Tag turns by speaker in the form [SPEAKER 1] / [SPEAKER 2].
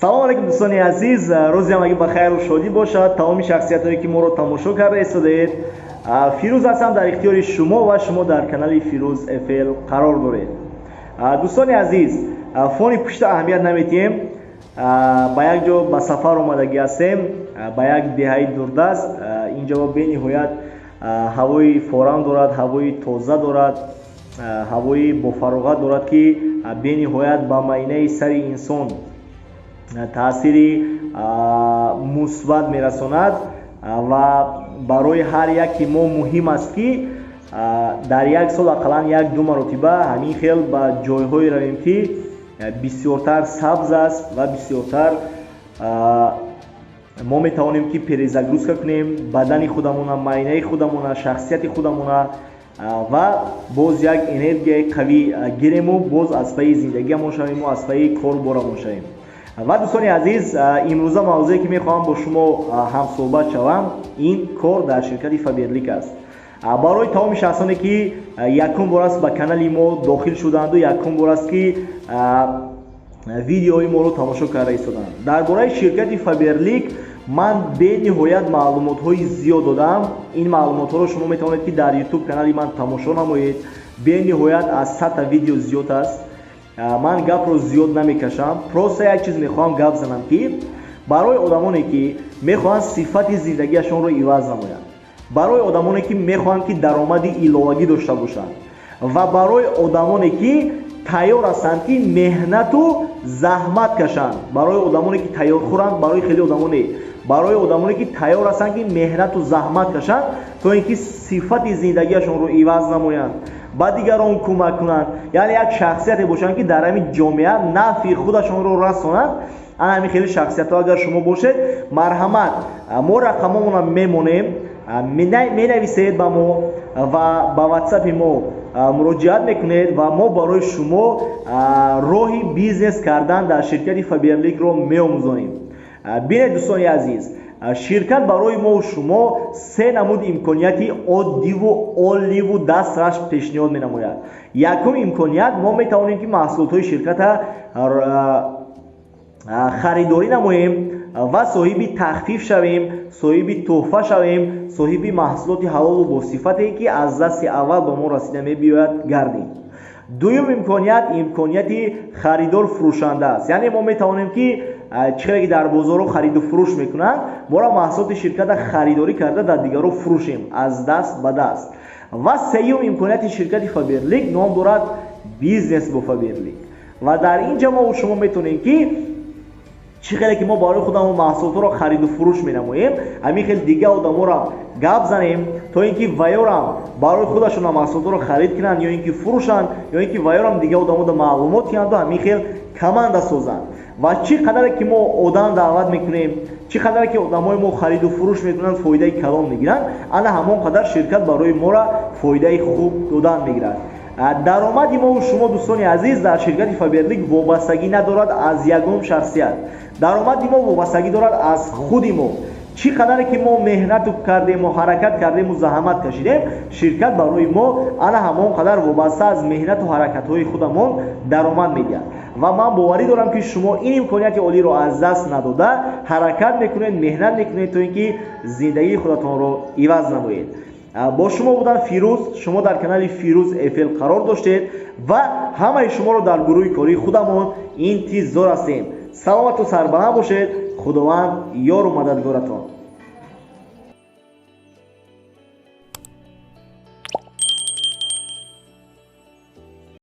[SPEAKER 1] Салом алейкум, дӯстони азиз, рӯзи ҳамагӣ ба хайру шодӣ бошад. Тамоми шахсиятҳое ки моро тамошо карда истодаед, Фирӯз ҳастам дар ихтиёри шумо ва шумо дар канали Фирӯз ФЛ қарор доред. Дӯстони азиз, фони пушта аҳамият наметиҳем. Ба як ҷо ба сафар омадагӣ ҳастем, ба як деҳаи дурдаст. Инҷо бениҳоят ҳавои форам дорад, ҳавои тоза дорад, ҳавои бофароғат дорад, ки бениҳоят ба майнаи сари инсон таъсири мусбат мерасонад. Ва барои ҳар яки мо муҳим аст, ки дар як сол ақаллан як ду маротиба ҳамин хел ба ҷойҳое равем, ки бисёртар сабз аст ва бисёртар мо метавонем, ки перезагрузка кунем бадани худамона, майнаи худамона, шахсияти худамона ва боз як энергияи қавӣ гирему боз аз пайи зиндагиамон шавему аз пайи кору шавем. Ва дӯстони азиз, имрӯза мавзӯе ки мехоҳам бо шумо ҳамсӯҳбат шавам, ин кор дар ширкати Фаберлик аст. Барои тамоми шахсоне ки якум бор аст ба канали мо дохил шуданду якум бор аст, ки видеои моро тамошо карда истоданд, дар бораи ширкати Фаберлик ман бениҳоят маълумотҳои зиёд додам. Ин маълумотҳоро шумо метавонед, ки дар Ютуб канали ман тамошо намоед. Бениҳоят аз 100-та видео зиёд аст. Ман гапро зиёд намекашам, просто як чиз мехоҳам гап занам, ки барои одамоне ки мехоҳанд сифати зиндагиашонро иваз намоянд, барои одамоне ки мехоҳанд, ки даромади иловагӣ дошта бошанд, ва барои одамоне ки тайёр ҳастанд, ки меҳнату заҳмат кашанд, барои одамоне ки тайёрхӯранд, барои хеле одамоне, барои одамоне ки тайёр ҳастанд, ки меҳнату заҳмат кашанд, то ин ки сифати зиндагиашонро иваз намоянд, ба дигарон кӯмак кунанд, яъне як шахсияте бошанд, ки дар ҳамин ҷомеа нафъи худашонро расонанд. Ана ҳамин хеле шахсиятҳо агар шумо бошед, марҳамат, мо рақамомона мемонем, менависед ба мо ва ба Ватсапи мо муроҷиат мекунед ва мо барои шумо роҳи бизнес кардан дар ширкати Фаберликро меомӯзонем. Бинед, дӯстони азиз, ширкат барои мо шумо се намуд имконияти оддиву оливу дастрас пешниҳод менамояд. Якум имконият: мо метавонем, ки маҳсулотҳои ширката харидорӣ намоем ва соҳиби тахфиф шавем, соҳиби тӯҳфа шавем, соҳиби маҳсулоти ҳалолу босифате, ки аз дасти аввал ба мо расида мебиёяд, гардем. Дуюм имконият имконияти харидор фурӯшанда аст, яъне мо метавонем, ки чӣ хеле ки дар бозорҳо хариду фурӯш мекунанд, моро маҳсулоти ширката харидорӣ карда, дар дигарро фурӯшем, аз даст ба даст. Ва сеюм имконияти ширкати Фаберлик ном дорад «Бизнес бо Фаберлик». Ва дар ин ҷо мо шумо метавонем, ки чӣ хеле ки мо барои худамон маҳсулотҳоро хариду фурӯш менамоем, ҳамин хел дига одаморо гап занем, то ин ки ваёрам барои худашона маҳсулотҳоро харид кунанд ё ин ки фурӯшанд, ё ин ки ваёрам дига одамода маълумот диҳанду ҳамин хел команда созанд. Ва чӣ қадаре ки мо одам даъват мекунем, чӣ қадаре ки одамои мо хариду фурӯш мекунанд, фоидаи калон мегиранд, ана ҳамон қадар ширкат барои моро фоидаи хуб додан мегирад. Даромади мову шумо, дӯстони азиз, дар ширкати Фаберлик вобастагӣ надорад аз ягон шахсият. Даромади мо вобастагӣ дорад аз худи мо. Чӣ қадаре ки мо меҳнату кардему ҳаракат кардему заҳмат кашидем, ширкат барои мо ана ҳамон қадар вобаста аз меҳнату ҳаракатҳои худамон даромад медиҳад. Ва ман боварӣ дорам, ки шумо ин имконияти олиро аз даст надода, ҳаракат мекунед, меҳнат мекунед, то ин ки зиндагии худатонро иваз намоед. Бо шумо будам Фирӯз, шумо дар канали Фирӯз ФЛ қарор доштед ва ҳамаи шуморо дар гурӯҳи кории худамон интизор ҳастем. Саломату сарбаланд бошед, Худованд ёру мададгоратон.